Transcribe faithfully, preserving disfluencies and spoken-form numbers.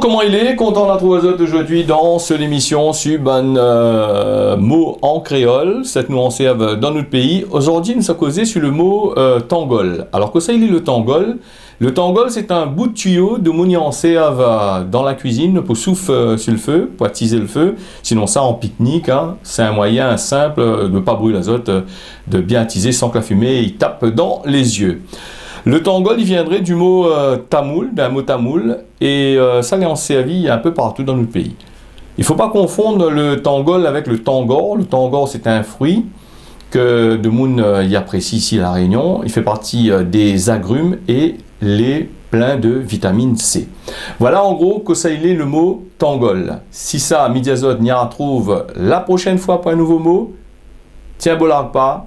Koman i lé ? Kontan artrouv azot zordi dan so lémisyon su bann, euh, mo an kréol, sak nou ansèrv dan nout péi. Zordi nou sa kozé su le mo, euh, tangol. Alor, kosa i lé le tangol ? Le tangol, sé in bout tuyo demoun i ansèrv, euh, dan la kuizine pou souf, euh, su le fé, pou atizé le fé. Sinonsa, an piknik, hein, sé in moiyin sinp, euh, de pa bril azot, euh, de bien atizé san ke la fimé i tap dan lé zyé. Le tangol, i viendré du mo, euh, tamoul, d'in mo tamoul, é, euh, sa lé ansèrvi in pé partou dan nout péi. I fo pa konfonn le tangol avèk le tangor. Le tangor, sé in frui ke demoun, euh, i aprési isi La Rényon. I fé parti, euh, dé zagrim é lé plin de vitamine C. Voila, an gro, kosa i lé le mo tangol. Si sa, mi di azot, ni artrouv la proshèn foi pou in nouvo mo. Tienbo larg pa,